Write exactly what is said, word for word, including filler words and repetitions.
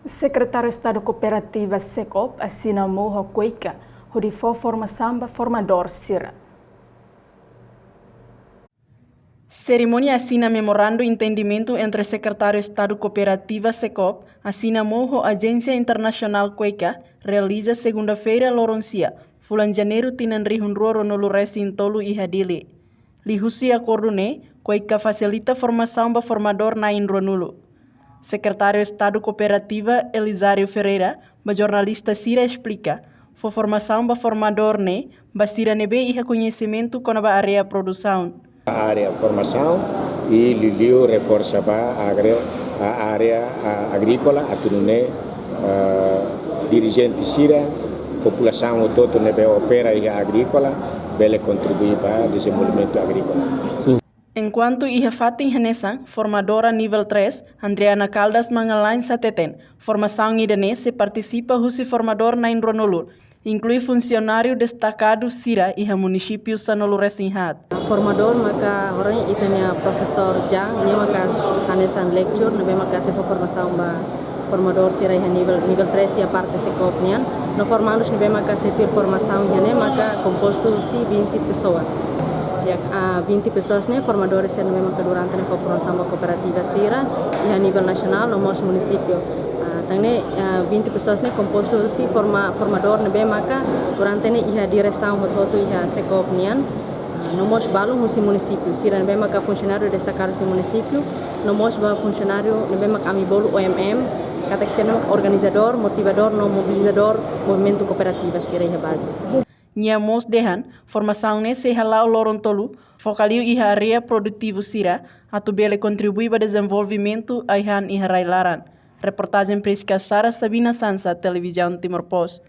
Sekretáriu Estadu Kooperativa SEKOOP asina MoU ho KOICA hodi fó formasaun ba formadór sira. Serimónia asina Memorandu Entendimentu entre Sekretáriu Estadu Kooperativa SEKOOP asina MoU ho Ajénsia Internasionál KOICA realiza segunda-feira, loron sia, fulan Janeiru tinan rihun rua ruanulu resin tolu iha Dili. Liuhusi akordu ne'e, KOICA fasilita formasaun ba formadór na'in ruanulu. Sekretáriu Estadu Kooperativa Elizario Ferreira ba jornalista sira esplika, fó formasaun ba formadór ne'e ba sira ne'ebé iha koñesimentu kona-ba área produsaun. Área formasaun i liuliu reforsa ba agri-, a área, a, agríkola atu nune'e, a, dirijente sira, populasaun hotu-hotu ne'ebé opera iha agríkola bele kontribui ba dezenvolvimentu agríkola. Enkuantu iha fatin hanesan, formadora nivel três, Andreana Caldas Mangalães hateten, formasaun ida-ne'e sei partisipa husi formadór na'in ruanulu, inklui funsionáriu destakadu sira iha munisípiu sanulu resin haat. Formadór maka ohin ita-nia profesór Jan, nia maka hanesan lecture, ne'ebé maka sei fó formasaun ba formadór sira iha nivel, nivel três iha parte SEKOOP nian. No formandus ne'ebé maka sei tuir formasaun iha ne'e maka kompostu husi vinte pessoas. Ya, ah, vinte pessoas ne'e formadores sira ne'ebé maka durante ne'e fó formasaun ba kooperativa sira iha nivel nasionál no mós munisípiu. Ah, tan ne'e, ah, vinte pessoas ne'e kompostu husi forma-, formadór ne'ebé maka durante ne'e iha diresaun hotu-hotu iha SEKOOP nian. Ah, no mós balun husi munisípiu, sira ne'ebé maka funsionáriu destakadu husi munisípiu, no mós ba funsionáriu ne'ebé maka ami bolu O M M, katak sira ne'e maka organizadór, motivadór no mobilizadór movimentu kooperativa sira iha baze. Nia mós dehan, formasaun ne'e sei hala'o loron tolu, foka liu iha área produtivu sira, atu bele kontribui ba dezenvolvimentu ai-han iha rai-laran. Reportajen Prisca Sara, Sabina Sansa, Televizaun Timor Post.